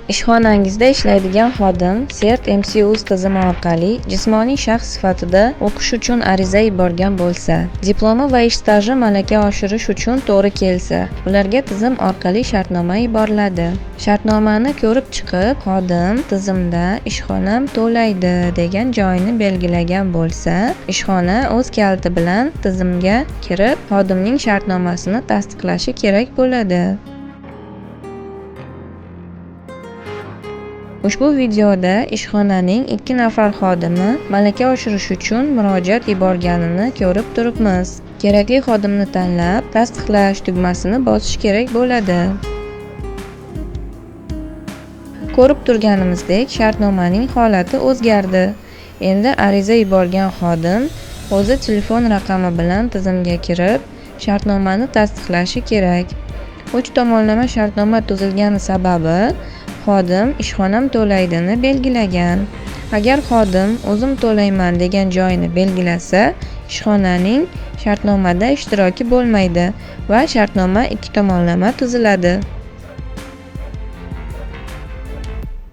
Ishxonangizda ishlaydigan xodim Cert MC.uz tizimi orqali jismoniy shaxs sifatida o'qish uchun ariza yuborgan bo'lsa, diplomi va ish staji malaka oshirish uchun to'g'ri kelsa, ularga tizim orqali shartnoma yuboriladi. Shartnomani ko'rib chiqib, xodim tizimda ishxonam to'laydi degan joyini belgilagan bo'lsa, ishxona o'z kaliti bilan tizimga kirib, xodimning shartnomasini tasdiqlashi kerak bo'ladi. Ushbu videoda ishxonaning 2 nafar xodimi malaka oshirish uchun murojaat yuborganini ko'rib turibmiz. Kerakli xodimni tanlab, tasdiqlash tugmasini bosish kerak bo'ladi. Ko'rib turganimizdek, shartnomaning holati o'zgardi. Endi ariza yuborgan xodim o'zi telefon raqami bilan tizimga kirib, shartnomani tasdiqlashi kerak. 3 tomonlama shartnoma tuzilgani sababi xodim ishxonam to'laydini belgilagan. Agar xodim o'zim to'layman degan joyini belgilasa, ishxonaning shartnomada ishtiroki bo'lmaydi va shartnoma 2 tomonlama tuziladi.